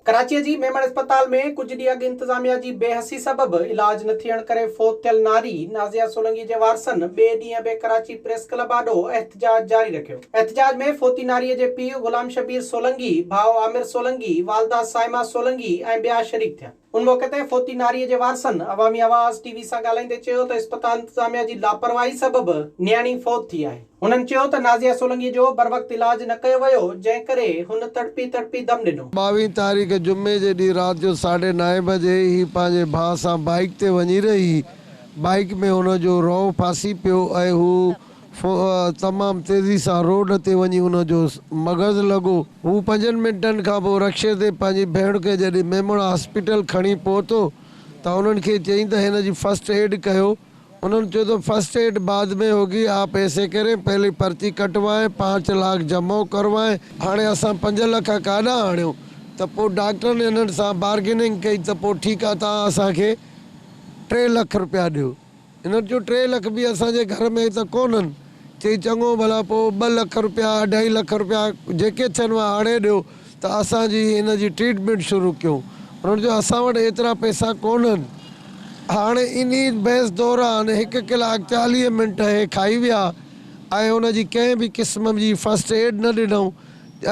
ڪراچيء جي ميمڻ اسپتال ۾ ڪجهه ڏينهن اڳ انتظاميا جي بي حسي سبب علاج نه ٿيڻ ڪري فوت ٿيل ناري نازيه سولنگي جي وارثن ٻئي ڏينهن به ڪراچي پريس ڪلب آڏو احتجاج جاري رکيو. احتجاج ۾ فوتي ناريء جي پيء غلام شبير سولنگي، ڀاء عامر سولنگي، والده صائمه سولنگي ۽ ٻيا شريڪ ٿيا. ان موقعي تي فوتي ناريء جي وارثن عوامي آواز ٽي وي سان ڳالهائيندي چيو ته اسپتال انتظاميا جي لاپرواهي سبب نياڻي فوت ٿي آهي. هنن چيو ته نازيه سولنگي جو بروقت علاج نه ڪيو ويو جنهن ڪري هن تڙپي تڙپي دم ڏنو. ٻاويهين تاريخ جمعي جي ڏينهن رات جو ساڍي نائين بجي هي پنهنجي ڀاء سان بائيڪ تي وڃي رهي هئي. بائيڪ ۾ هن جو رئو ڦاسي پيو ۽ هو تمام تيزي سان روڊ تي وڃي ان جو مغز لڳو. هو پنجن منٽن کان پوء رڪشي تي پنهنجي ڀيڻ کي جڏهن ميمڻ هاسپيٽل کڻي پهتو ته انهن کي چيائين ته هن جي فرسٽ ايڊ ڪيو. انهن چيو ته فرسٽ ايڊ بعد ۾ هوگي آپ ايسي ڪرين پهلي پرچي ڪٽوائين پانچ لاک جمع ڪروائين. هاڻي اسان پنج لک ڪاڏانهن آڻيون ته پوء ڊاڪٽرن هنن سان بارگيننگ ڪئي ته پوء ٺيڪ آ توهان اسان کي ٽي لک رپيا ڏيو. هنن چيو ٽي لک به اسان جي گهر ۾ ته ڪونهن. چئي چڱو ڀلا پوء ٻه لک رپيا اڍائي لک رپيا جيڪي ٿين اهي آڻي ڏيو ته اسان جي هن جي ٽريٽمينٽ شروع ڪيون. هنن چيو اسان وٽ ايترا پئسا ڪونهن. هاڻي انهي بحث دوران هڪ ڪلاڪ 40 منٽ هي کائي ويا ۽ هن جي ڪنهن به قسم جي فرسٽ ايڊ نه ڏنائون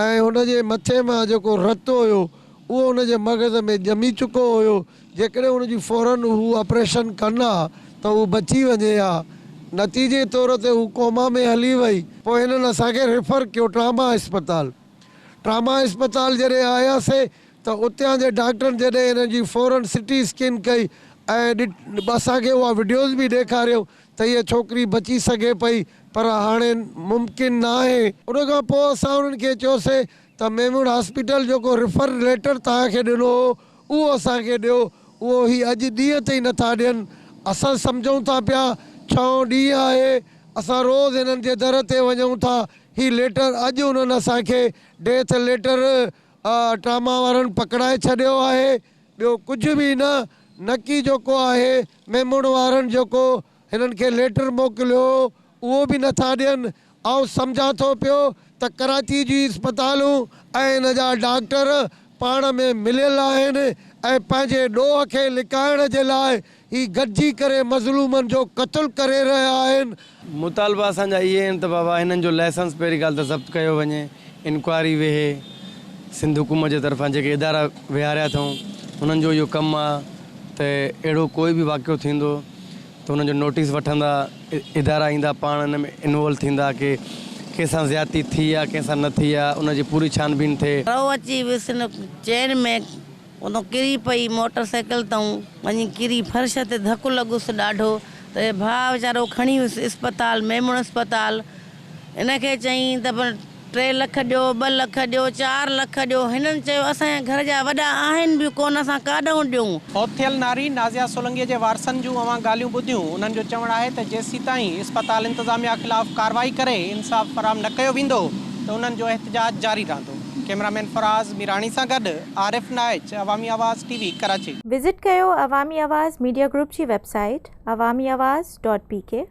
۽ هن جي مٿي مان جيڪو رت هيو اهو هن جي مغز ۾ ڄمي چڪو هيو، جيڪڏهن هن جي فورن هو آپريشن ڪن ها ته هو بچي وڃي ها. نتيجي طور تي هو ڪوما ۾ هلي وئي. پوء هنن اسان کي ريفر ڪيو ٽراما اسپتال. ٽراما اسپتال جڏهن آياسي ته اتيان جي ڊاڪٽرن جڏهن هنن جي فورن سٽي اسڪين ڪئي ۽ اسان کي اها وڊيوز به ڏيکاريائون ته هيء ڇوڪري بچي سگهي پئي پر هاڻي ممڪن ناهي. ان کان پوء اسان انهن کي چيوسي ته ميمڻ هاسپيٽل جيڪو ريفر ليٽر توهان کي ڏنو هو اهو اسان کي ڏيو، اهو هي اڄ ڏينهن تائين نه ٿا ڏين، اسان سمجهون ٿا پيا ڇهون ڏينهن آهي، اسان روز هنن جي در تي وڃون ٿا، هي ليٽر اڄ انهن اسان کي ڊيٿ ليٽر ٽراما وارن پڪڙائي ڇڏيو آهي، ٻيو ڪجهه به نه، نڪي جيڪو آهي ميمڻ وارن جيڪو هنن کي ليٽر موڪليو هو اهو به نه ٿا ڏين، آئون سمجهان ٿو پيو ته ڪراچي جي اسپتالون ۽ ان جا ڊاڪٽر پاڻ ۾ مليل آهن ۽ پنهنجي ڏوهه کي لڪائڻ جي لاء هي گڏجي ڪري مظلومن جو قتل ڪري رهيا آهن. مطالبا اسان جا اهي آهن ته بابا هنن جو لائسنس پهرين ڳالهه ته ضبط ڪيو وڃي، انڪوائري ويهي، سنڌ حڪومت جي طرفان جيڪي ادارا ويهاريا اٿئون انهن جو اهو ڪم آهي ته اهڙو ڪوئي به واقعو ٿيندو ته انهن جو نوٽيس وٺندا، ادارا ايندا پاڻ ان ۾ انوالو ٿيندا ڪي ڪنهن سان زيادتي ٿي آ ڪنهن سان نه ٿي آ ان جي پوري ڇان بين ٿئي. رئو اچي ويس ان چين ۾ اتان ڪري پئي موٽر سائيڪل تان وڃي ڪري فرش تي ڌڪ لڳس ڏاڍو ته ڀاء ويچارو کڻي ويس اسپتال ميمڻ اسپتال ان کي چيائين ته ٽي لک ڏيو، ٻه لک ڏيو، چار لک ڏيو. هنن چيو اسان جا گهر جا وڏا آهن به ڪونه اسان ڪاڏئون ڏيون. فوت ٿيل ناري نازيه سولنگيء جي وارثن جون اوهان ڳالهيون ٻڌيون، انهن جو چوڻ آهي ته جيسيتائين اسپتال انتظاميا خلاف ڪارروائي ڪري انصاف فراهم نه ڪيو ويندو ته انهن جو احتجاج جاري رهندو. ڪئميرا مين فراز ميراڻي سان گڏ عارف نائچ، عوامي آواز ٽي وي، ڪراچي. وزٽ ڪيو عوامي آواز ميڊيا گروپ جي web site Awami Awaz dot P K.